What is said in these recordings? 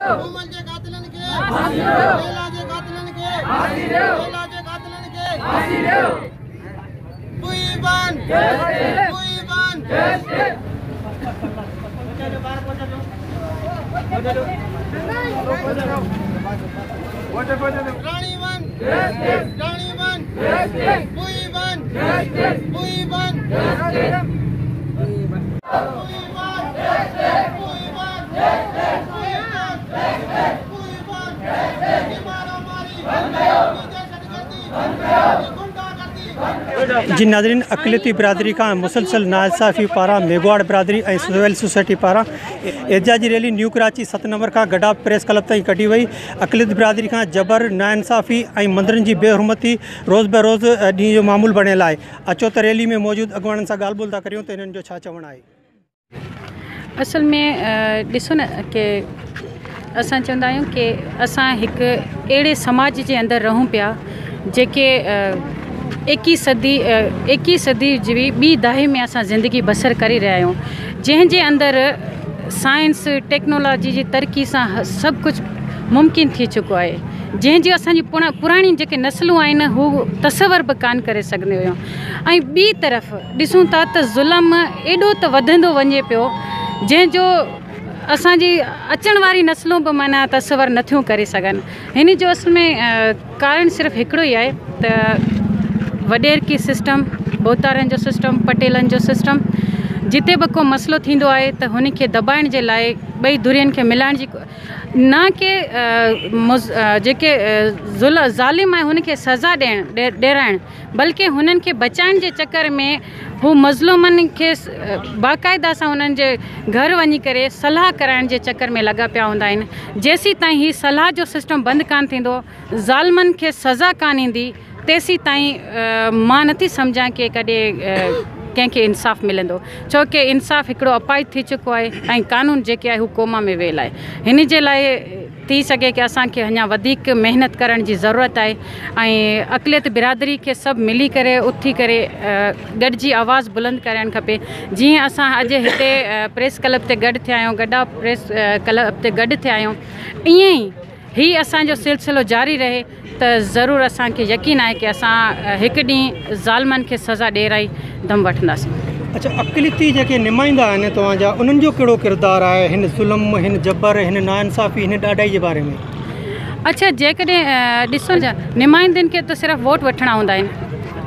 مومل جي قاتلن کي ڦاسي ڏيو، ليلا جي قاتلن کي ڦاسي ڏيو، ليلا جي قاتلن کي ڦاسي ڏيو. We want justice, we want justice. Rani want justice, Rani want justice, we want justice, we want justice. We want justice, we want justice, we want justice, we want justice. मारामारी बंद कयो, दहशतगर्दी बंद कयो, गुंडागर्दी बंद कयो। जी नाज़रीन, अक़लियती बिरादरी खां मुसलसल नाइंसाफ़ी पारां मेघवाड़ बिरादरी ऐं सिविल सोसाइटी पारां एहतिजाजी रैली न्यू कराची 7 नंबर खां गडाप प्रेस क्लब ताईं कढी वई। अक़लियत बिरादरी खां जबर, नाइंसाफ़ी ऐं मंदिरनि जी बेहुरमती रोज़ ब रोज़ ॾींहं जो मामूल बणियल आहे। अचो त रैली में मौजूदु अॻुवाणनि सां ॻाल्हि ॿोल था करियूं त हिननि जो छा चवणु आहे। असल में ॾिसो न की असां चवंदा आहियूं की असां हिकु अहिड़े समाज जे अंदरि रहूं पिया जेके 21 सदी जी ॿी दहाई में असां ज़िंदगी बसर करे रहिया आहियूं, जंहिंजे अंदरि साइंस टेक्नोलॉजी जी तरक़ी सां सभु कुझु मुमकिन थी चुको आहे, जंहिंजी असांजी पुराणी जेके नस्लूं आहिनि हू तसवर बि कान करे सघंदियूं हुयूं। ऐं ॿी तरफ़ ॾिसूं था त ज़ुल्म एॾो त वधंदो वञे पियो जंहिंजो असांजी अचण वारी नस्लूं बि माना तसवर नथियूं करे सघनि। हिन जो असल में कारण सिर्फ़ु हिकिड़ो ई आहे त वॾेरकी सिस्टम, भोतारनि जो सिस्टम, पटेलनि जो सिस्टम, जिते बि को मसइलो थींदो आहे त हुनखे दॿाइण जे लाइ ॿई धुरियुनि खे मिलाइण जी न के जेके ज़ालिम आहे हुनखे सज़ा ॾियराइण, बल्कि हुननि खे बचाइण जे चक्कर में हू मज़लूमनि खे बाक़ाइदा सां हुननि जे घर वञी करे सलाह कराइण जे चक्कर में लॻा पिया हूंदा आहिनि। जेसीं ताईं हीउ सलाह जो सिस्टम बंदि कान थींदो, ज़ालिमनि खे सज़ा कान ईंदी, तेसीं ताईं मां नथी सम्झां की कॾहिं कंहिंखे इंसाफ़ मिलंदो, छो की इंसाफ़ हिकिड़ो अपाइज थी चुको आहे ऐं कानून जेके आहे हू कोमा में वियल आहे। हिन जे लाइ थी सघे की असांखे अञा वधीक महिनत करण जी ज़रूरत आहे ऐं अक़लियत बिरादरी खे सभु मिली करे उथी करे गॾिजी आवाज़ बुलंद करणु खपे। जीअं असां अॼु हिते प्रेस क्लब ते गॾु थिया आहियूं, गॾा प्रेस क्लब ते गॾु थिया आहियूं, ईअं ई ही असांजो सिलसिलो जारी रहे त ज़रूरु असांखे यकीन आहे की असां हिकु ॾींहुं ज़ालिमनि खे सज़ा ॾियराए दम वठंदासीं। अच्छा, अक़लियती जेके नुमाइंदा आहिनि तव्हांजा, उन्हनि जो कहिड़ो किरदारु आहे हिन ज़ुल्म, हिन जबर, हिन नाइंसाफ़ी, हिन ॾाढाई जे बारे में? अच्छा, जेकॾहिं ॾिसो नुमाइंदनि खे त सिर्फ़ु वोट वठिणा हूंदा आहिनि,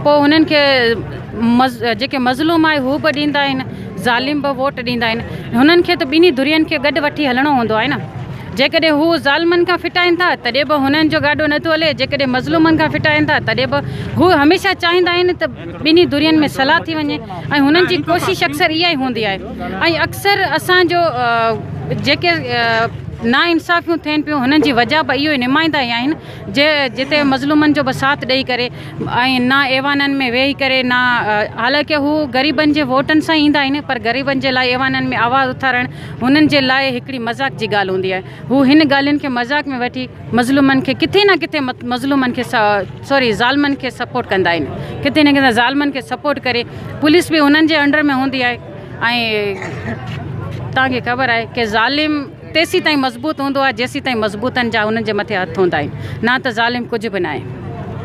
पोइ हुननि खे जेके मज़लूम आहे हू बि ॾींदा आहिनि, ज़ालिम बि वोट ॾींदा आहिनि, हुननि खे त ॿिन्ही धुरियुनि खे गॾु वठी हलणो हूंदो आहे न। जेकॾहिं हू ज़ालिमनि खां फिटाइनि था तॾहिं बि हुननि जो गाॾो नथो हले, जेकॾहिं मज़लूमनि खां फिटाइनि था तॾहिं बि हू हमेशह चाहींदा आहिनि त ॿिन्ही धुरियुनि में सलाह थी वञे ऐं हुननि जी कोशिशि अक्सर इहा ई हूंदी आहे। ऐं अक्सर असांजो जेके नाइंसाफ़ियूं थियनि पियूं हुननि जी वजह बि इहो ई नुमाइंदा ई आहिनि जे जिते मज़लूमनि जो बि साथ ॾेई करे ऐं न ऐवाननि में वेही करे न, हालांकि हू ग़रीबनि जे वोटनि सां ईंदा आहिनि पर ग़रीबनि जे लाइ ऐवाननि में आवाज़ उथारणु हुननि जे लाइ हिकिड़ी मज़ाक जी ॻाल्हि हूंदी आहे। हू हिन ॻाल्हियुनि खे मज़ाक में वठी मज़लूमनि खे किथे न किथे मज़लूमनि खे सॉरी ज़ालिमनि खे सपोर्ट कंदा आहिनि, किथे न किथे ज़ालिमनि खे सपोर्ट करे पुलिस बि हुननि जे अंडर में हूंदी आहे। ऐं तव्हांखे ख़बर आहे की ज़ालिम तेसीं ताईं मज़बूत हूंदो आहे जेसीं ताईं मज़बूतनि जा हुननि जे मथे हथु हूंदा आहिनि, न त ज़ालिम कुझु बि न आहे।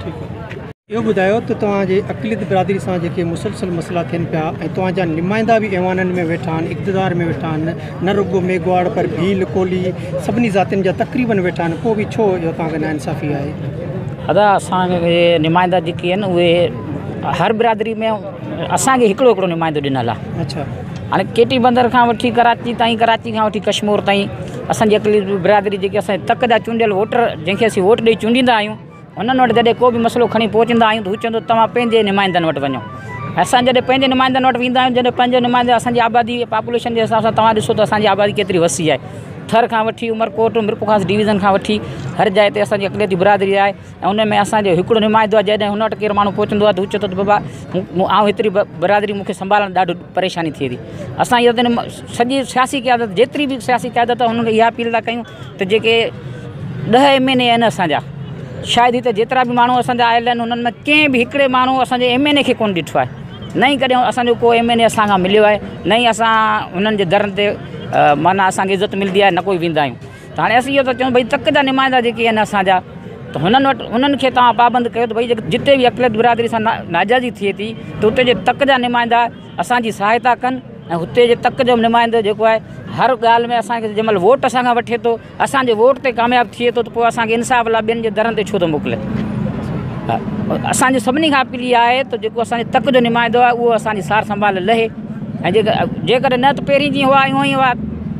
ठीकु आहे, इहो ॿुधायो त तव्हांजे अक़लियत बिरादरी सां जेके मुसलसल मसइला थियनि पिया ऐं तव्हांजा नुमाइंदा बि ऐवाननि में वेठा आहिनि, इक़्तिदार में वेठा आहिनि, न रुगो मेघवाड़ पर भील, कोली सभिनी ज़ातियुनि जा तक़रीबन वेठा आहिनि, पोइ बि छो इहो तव्हांखे नाइंसाफ़ी आहे? अदा असांखे नुमाइंदा जेके आहिनि उहे हर बिरादरी में असांखे हिकिड़ो हिकिड़ो नुमाइंदो ॾिनल आहे। अच्छा, हाणे केटी बंदर खां वठी कराची ताईं, कराची खां वठी कश्मीर ताईं असांजी अक़लियत बिरादरी जेके असांजे तक जा चूंडियल वोटर जंहिंखे असीं वोट ॾेई चूंडींदा आहियूं, हुननि वटि जॾहिं को बि मसइलो खणी पहुचंदा आहियूं त हू चवंदो तव्हां पंहिंजे नुमाइंदनि वटि वञो। असां जॾहिं पंहिंजे नुमाइंदनि वटि वेंदा आहियूं, जॾहिं पंहिंजो नुमाइंदो असांजी आबादी पॉपुलेशन जे हिसाब सां तव्हां ॾिसो त असांजी आबादी केतिरी वसी आहे। थर खां वठी उमरकोट, मीरपुरखास डिवीज़न खां वठी हर जाइ ते असांजी अक़लियती बिरादरी आहे ऐं उन में असांजो हिकिड़ो नुमाइंदो आहे। जॾहिं हुन वटि केरु माण्हू पहुचंदो आहे त हू चए थो त बाबा आउं हेतिरी बिरादरी मूंखे संभालणु ॾाढो परेशानी थिए थी। असां इहा त सॼी सियासी क़यादत जेतिरी बि सियासी क़यादत आहे हुनखे इहा अपील था कयूं त जेके 10 MNA आहिनि असांजा, शायदि हिते जेतिरा बि माण्हू असांजा आयल आहिनि हुननि में कंहिं बि हिकिड़े माण्हू असांजे MNA खे कोन ॾिठो आहे, न ई कॾहिं असांजो को MNA असां खां मिलियो आहे, न ई असां हुननि जे दरनि ते माना असांखे इज़त मिलंदी आहे, न कोई वेंदा आहियूं। ته هاڻي اسين اهو ٿا چئون ڀئي تڪ جا نمائندا جيڪي آهن اسان جا ته هنن وٽ انهن کي توهان پابند ڪيو ته ڀئي جتي به اقليت برادري سان ناجائزي ٿئي ٿي ته اتي جي تڪ جا نمائندا اسان جي سهائتا ڪن ۽ هتي جي تڪ جو نمائندو جيڪو آهي هر ڳالهه ۾ اسان کي جنهن مهل ووٽ اسان کان وٺي ٿو اسان جي ووٽ تي ڪامياب ٿئي ٿو ته پوء اسان کي انصاف لاء ٻين جي درن تي ڇو ٿو موڪلي. اسان جي سڀني کان اپيل اها آهي ته جيڪو اسان جي تڪ جو نمائندو آهي اهو اسان جي سار سنڀال لهي ۽ جيڪڏهن نه ته پهرين جيئن هئا اونئن ئي هئا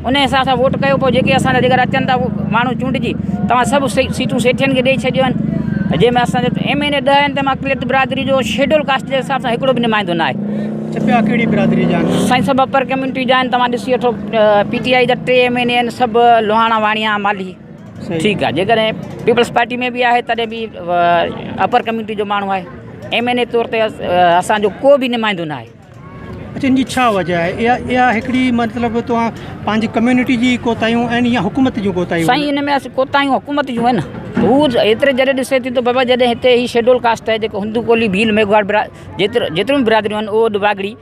ان حساب سان ووٽ ڪيو پوء جيڪي اسان جا جيڪر اچن ٿا ماڻهو چونڊجي توهان سڀ سيٽون سيٺين کي ڏئي ڇڏيون آهن جنهن ۾ اسان جو ايم اين اي 10 آهن تنهن مان اقليت برادري جو شيڊول ڪاسٽ جي حساب سان هڪڙو به نمائندو نه آهي. ڇپيا ڪهڙي برادري جا آهن؟ سائين سڀ اپر ڪميونٽي جا آهن توهان ڏسي وٺو پي ٽي آئي جا 3 ايم اين اي آهن سڀ لوهاڻا واڻيا مالهي ٺيڪ آهي جيڪڏهن پيپلز پارٽي ۾ به آهي تڏهن به اپر ڪميونٽي جو ماڻهو آهي ايم اين اي طور تي اسان جو ڪو به نمائندو نه آهي. اڇا ان جي ڇا وجه آهي اها اها هڪڙي مطلب توهان پنهنجي ڪميونٽي جي ڪوتاهيون آهن يا حڪومت جون ڪوتاهيون؟ سائين ان ۾ اسين ڪوتاهيون حڪومت جون آهن هو ايتري جڏهن ڏسي ٿي ته بابا جڏهن هتي هي شيڊول ڪاسٽ آهي جيڪو هندو ڪولهي ڀيل ميگهواڙ برا جيترو جيتريون به برادريون آهن اوڏ واگڙي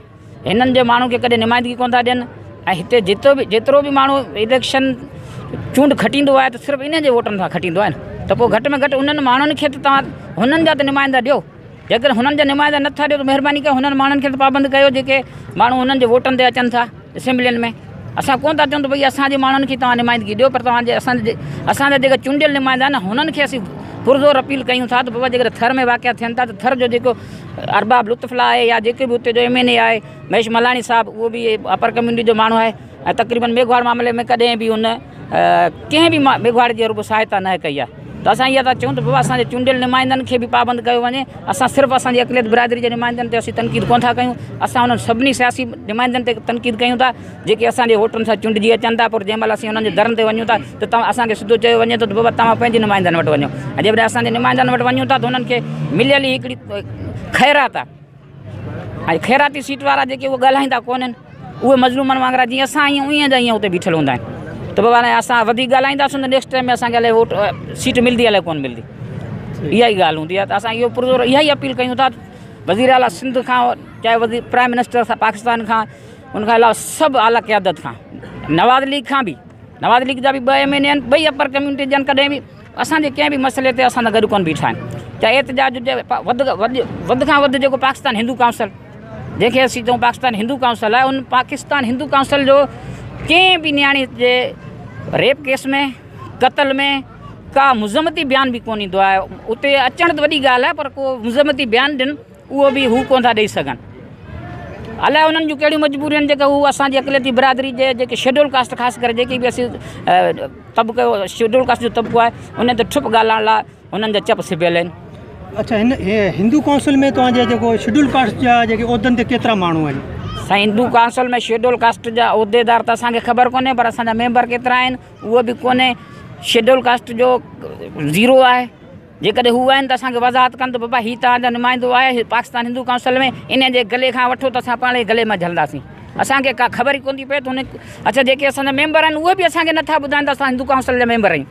هنن جي ماڻهن کي ڪڏهن نمائندگي ڪونه ٿا ڏين ۽ هتي جيترو به جيترو به ماڻهو اليڪشن چونڊ کٽيندو آهي ته صرف انهن جي ووٽن سان کٽيندو آهي ته پوء گهٽ ۾ گهٽ انهن ماڻهن کي ته توهان هنن جا ته نمائندا ڏيو. جيڪڏهن هنن جا نمائندا نه ٿا ڏيو ته مهرباني ڪري هنن ماڻهن کي ته پابند ڪيو جيڪي ماڻهو هنن جي ووٽن تي اچن ٿا اسيمبلين ۾. اسان ڪونه ٿا چئون ته ڀئي اسان جي ماڻهن کي توهان نمائندگي ڏيو پر توهان جي اسان جا جيڪا چونڊيل نمائندا آهن هنن کي اسين پرزور اپيل ڪيون ٿا ته بابا جيڪڏهن ٿر ۾ واقعا ٿين ٿا ته ٿر جو جيڪو ارباب لطف الله آهي يا جيڪي به اتي جو ايم اين اي آهي مهيش ملاڻي صاحب اهو به اپر ڪميونٽي جو ماڻهو آهي ۽ تقريبن ميگهواڙ معاملي ۾ ڪڏهن به هن ڪنهن به ميگهواڙ جي رڳو سهائتا نه ڪئي آهي ته اسان اها ٿا چئون ته بابا اسان جي چونڊيل نمائندن کي به پابند ڪيو وڃي. اسان صرف اسان جي اقليت برادري جي نمائندن تي اسين تنقيد ڪونه ٿا ڪيون، اسان انهن سڀني سياسي نمائندن تي تنقيد ڪيون ٿا جيڪي اسان جي ووٽن سان چونڊجي اچن ٿا پر جنهن مهل اسين انهن جي درن تي وڃون ٿا ته توهان اسان کي سڌو چيو وڃي ٿو ته بابا توهان پنهنجي نمائندن وٽ وڃو ۽ جيڪڏهن اسان جي نمائندن وٽ وڃون ٿا ته انهن کي مليل ئي هڪڙي خيرات آهي ۽ خيراتي سيٽ وارا جيڪي اهي ڳالهائيندا ڪونهن اهي مظلومن وانگر جيئن اسان آهيون ائين جا ائين اتي بيٺل هوندا آهن ته بابا هاڻي اسان وڌيڪ ڳالهائينداسون ته نيڪسٽ ٽائيم ۾ اسانکي الائي ووٽ سيٽ ملندي الائي ڪونه ملندي اها ئي ڳالهه هوندي آهي ته اسان اهو پرزور اها ئي اپيل ڪيون ٿا وزير اعليٰ سنڌ کان چاهي وزير پرائم منسٽر پاڪستان کان ان کان علاوه سڀ اعليٰ قيادت کان نواز ليگ کان به نواز ليگ جا به 2 ايم اين اي آهن ٻئي اپر ڪميونٽي جا آهن ڪڏهن به اسان جي ڪنهن به مسئلي تي اسان سان گڏ ڪونه بيٺا آهن چاهي احتجاج هجي وڌ وڌ کان وڌ جيڪو پاڪستان هندو ڪائونسل جنهن کي اسين چئون پاڪستان هندو ڪائونسل آهي ان پاڪستان هندو ڪائونسل جو ڪنهن به نياڻي جي ريپ ڪيس ۾ قتل ۾ ڪا مذمتي بيان به ڪونه ايندو آهي اتي اچڻ ته وڏي ڳالهه آهي پر ڪو مذمتي بيان ڏين اهو به هو ڪونه ٿا ڏئي سگهن. الائي انهن جون ڪهڙيون مجبوريون آهن جيڪي هو اسان جي اقليتي برادري جي جيڪي شيڊول ڪاسٽ خاص ڪري جيڪي به اسين طبقو شيڊول ڪاسٽ جو طبقو آهي انهن تي ٺپ ڳالهائڻ لاء انهن جا چپ سبيل آهن. اڇا هن هندو ڪائونسل ۾ توهان جي جيڪو شيڊول ڪاسٽ جا جيڪي عهدن تي ڪيترا ماڻهو آهن؟ سائين هندو ڪائونسل ۾ شيڊول ڪاسٽ جا عهديدار ته اسان کي خبر ڪونهي پر اسان جا ميمبر ڪيترا آهن اهو به ڪونهي شيڊول ڪاسٽ جو زيرو آهي. جيڪڏهن هو آهن ته اسان کي وضاحت ڪن ته بابا هي توهان جو نمائندو آهي پاڪستان هندو ڪائونسل ۾ انهي جي گلي کان وٺو ته اسان پاڻ ئي گلي مان جهلنداسين اسان کي ڪا خبر ئي ڪونه ٿي پئي ته هن اڇا جيڪي اسان جا ميمبر آهن اهي به اسان کي نٿا ٻڌائن ته اسان هندو ڪائونسل جا ميمبر آهيون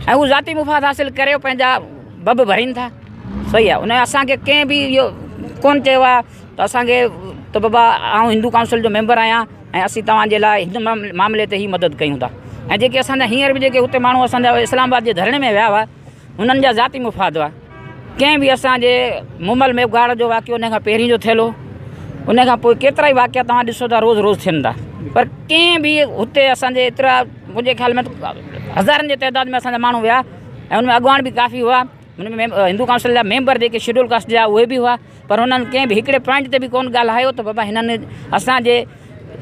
۽ هو ذاتي مفاد حاصل ڪري پنهنجا بب ڀرين ٿا صحيح آهي ان اسان کي ڪنهن به اهو ڪونه چيو آهي ته اسان کي ته بابا آئون هندو ڪائونسل جو ميمبر آهيان ۽ اسين توهان جي لاء هن معاملي تي هي مدد ڪيون ٿا ۽ جيڪي اسان جا هينئر به جيڪي اتي ماڻهو اسان جا اسلام آباد جي ڌرڻي ۾ ويا هئا هنن جا ذاتي مفاد هئا ڪنهن به اسان جي مومل ميگهواڙ جو واقعو ان کان پهرين جو ٿيل هو ان کان پوء ڪيترا ئي واقعا توهان ڏسو ٿا روز روز ٿين ٿا پر ڪنهن به هتي اسان جي ايترا منهنجي خيال ۾ هزارن جي تعداد ۾ اسان جا ماڻهو ويا ۽ ان ۾ اڳواڻ به ڪافي هئا هن ۾ هندو ڪائونسل جا ميمبر جيڪي شيڊول ڪاسٽ جا اهي به هئا پر هنن ڪنهن به هڪڙي پوائنٽ تي به ڪونه ڳالهايو ته بابا هنن اسان جي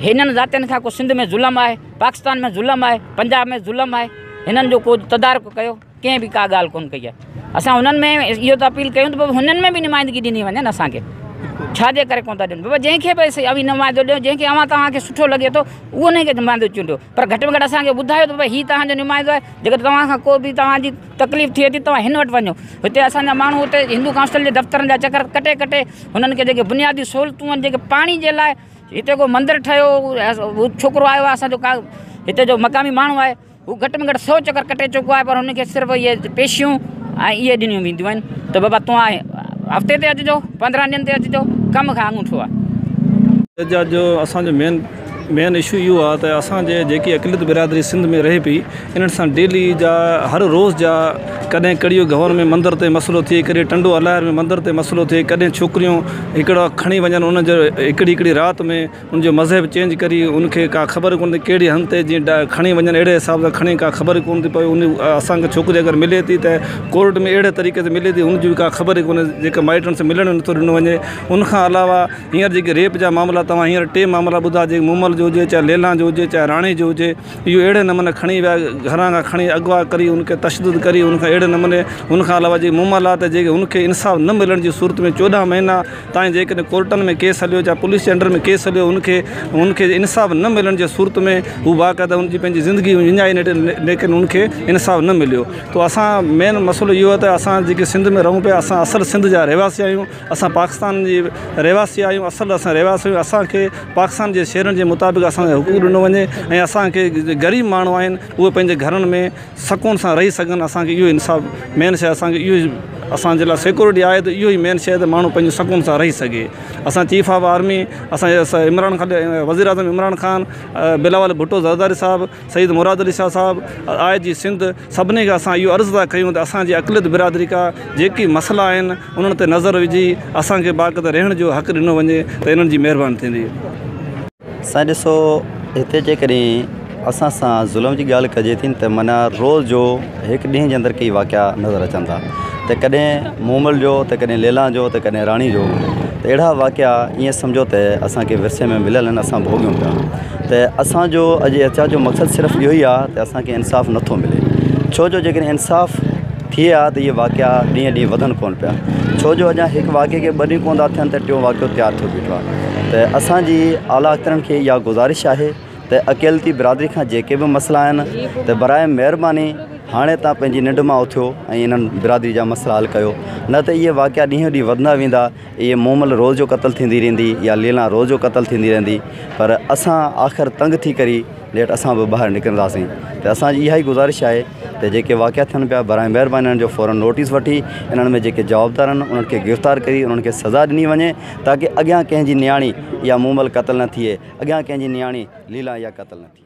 هنن ذاتين کان ڪو سنڌ ۾ ظلم آهي پاڪستان ۾ ظلم آهي پنجاب ۾ ظلم آهي هنن جو ڪو تدارڪ ڪيو ڪنهن به ڪا ڳالهه ڪونه ڪئي آهي اسان هنن ۾ اهو ته اپيل ڪيون ته بابا هنن ۾ به نمائندگي ڏني وڃي نه اسان کي ڇا جي ڪري ڪونه ٿا ڏين بابا جنهن کي به اوهين نمائندو ڏيو جنهن کي اوهان توهان کي سٺو لڳي ٿو اهو انهن کي نمائندو چونڊيو پر گهٽ ۾ گهٽ اسان کي ٻڌايو ته بابا هي توهان جو نمائندو آهي جيڪڏهن توهان کان ڪو به توهان جي تڪليف ٿئي ٿي توهان هن وٽ وڃو. هتي اسان جا ماڻهو اتي هندو ڪائونسل جي دفترن جا چڪر ڪٽي ڪٽي هنن کي جيڪي بنيادي سهولتون آهن جيڪي پاڻي جي لاء هتي ڪو مندر ٺهيو هو ڇوڪرو آيو آهي اسان جو هتي جو مقامي ماڻهو آهي هو گهٽ ۾ گهٽ 100 چڪر ڪٽي چڪو آهي پر هن کي صرف اهي پيشيون ۽ اهي ڏنيون وينديون آهن ته بابا توهان هفتي تي اچجو 15 ڏينهن تي اچجو ڪم کان آڱوٺو آهي. احتجاج جو اسان جو مين مين اشو اهو آهي ته اسان جي جيڪي اقليت برادري سنڌ ۾ رهي پئي انهن سان ڊيلي جا هر روز جا ڪڏهن ڪڙيو گهور ۾ مندر تي مسئلو ٿئي ڪڏهن ٽنڊو الهيار ۾ مندر تي مسئلو ٿئي ڪڏهن ڇوڪريون هڪڙا کڻي وڃن ان جو هڪڙي هڪڙي رات ۾ ان جو مذهب چينج ڪري ان کي ڪا خبر ڪونه ٿي ڪهڙي هنڌ تي جيئن کڻي وڃن اهڙي حساب سان کڻي ڪا خبر ڪونه ٿي پوي ان اسان کي ڇوڪري اگر ملي ٿي ته ڪورٽ ۾ اهڙي طريقي سان ملي ٿي ان جي به ڪا خبر ئي ڪونهي جيڪا مائٽن سان ملڻ نٿو ڏنو وڃي ان کان علاوه هينئر جيڪي ريپ جا معاملا توهان هينئر ٽي معاملا ٻڌا جيڪي مومل جو هجي چاهي ليلان جو هجي چاهي راڻي جو هجي اهو اهڙي نموني کڻي ويا گهران کان کڻي اغوا ڪري ان کي تشدد ڪري ان کان اهڙي نموني ان کان علاوه جيڪي مومل آهي ته جيڪي ان کي انصاف نه ملڻ جي صورت ۾ 14 مهينا تائين جيڪڏهن ڪورٽن ۾ ڪيس هليو چاهي پوليس جي انڊر ۾ ڪيس هليو ان کي ان کي انصاف نه ملڻ جي صورت ۾ هو باقاعده ان جي پنهنجي زندگي وڃائي ليڪن ان کي انصاف نه مليو تو اسان مين مسئلو اهو آهي ته اسان جيڪي سنڌ ۾ رهون پيا اسان اصل سنڌ جا رهواسي آهيون اسان پاڪستان جي رهواسي آهيون اصل اسان رهواسي آهيون اسان کي پاڪستان جي شهرن جي مطابق اسان کي حقوق ڏنو وڃي ۽ اسان کي غريب ماڻهو آهن اهي پنهنجي گهرن ۾ سڪون سان رهي سگهن اسان کي اهو انصاف مين شيء اسان کي اهو ئي اسان جي لاء سيڪورٽي آهي ته اهو ئي مين شيء ته ماڻهو پنهنجو سڪون سان رهي سگهي اسان چيف آف آرمي اسان جي عمران خان وزير اعظم عمران خان بلاول ڀٽو زرداري صاحب سيد مراد علي شاهه صاحب آء جي سنڌ سڀني کي اسان اهو عرض ٿا ڪيون ته اسان جي اقليت برادري کا جيڪي مسئلا آهن انهن تي نظر وجهي اسان کي باقاعده رهڻ جو حق ڏنو وڃي ته انهن جي مهرباني ٿيندي. سائين ڏسو هتي جيڪڏهن اسان سان ظلم جي ڳالهه ڪجي ٿي ته معنيٰ روز جو هڪ ڏينهن جي اندر ڪئي واقعا نظر اچن ٿا ته ڪڏهن مومل جو ته ڪڏهن ليلان جو ته ڪڏهن راڻي جو ته اهڙا واقعا ائين سمجهو ته اسان کي ورثي ۾ مليل آهن اسان ڀوڳيون پيا ته اسان جو اڄ احتجاج جو مقصد صرف اهو ئي آهي ته اسان کي انصاف نٿو ملي ڇو جو جيڪڏهن انصاف ٿئي ها ته اهي واقعا ڏينهن ڏينهن وڌن ڪونه پيا ڇو جو اڃا هڪ واقعي کي ٻه ڏينهن ڪونه ٿا ٿين ته ٽيون واقعو تيار ٿيو بيٺو آهي ته اسان جي اعليٰ اختيارن کي اها گذارش آهي ته اقليتي برادري کان جيڪي به مسئلا آهن ته براء مهرباني هاڻي تان پنهنجي ننڊ مان اٿيو ۽ انهن برادري جا مسئلا حل ڪيو نه ته اهي واقعا ڏينهون ڏينهن وڌندا ويندا اهي مومل روز جو قتل ٿيندي رهندي يا ليلان روز جو قتل ٿيندي رهندي پر اسان آخر تنگ ٿي ڪري نيٺ اسان به ٻاهر نڪرنداسين ته اسان جي اها ئي گذارش آهي ته جيڪي واقعا ٿين پيا براء مهرباني انهن جو فورن نوٽيس وٺي انهن ۾ جيڪي جوابدار آهن انهن کي گرفتار ڪري انهن کي سزا ڏني وڃي تاڪه اڳيان ڪنهن جي نياڻي يا مومل قتل نه ٿئي اڳيان ڪنهن جي نياڻي ليلان يا قتل نه ٿئي.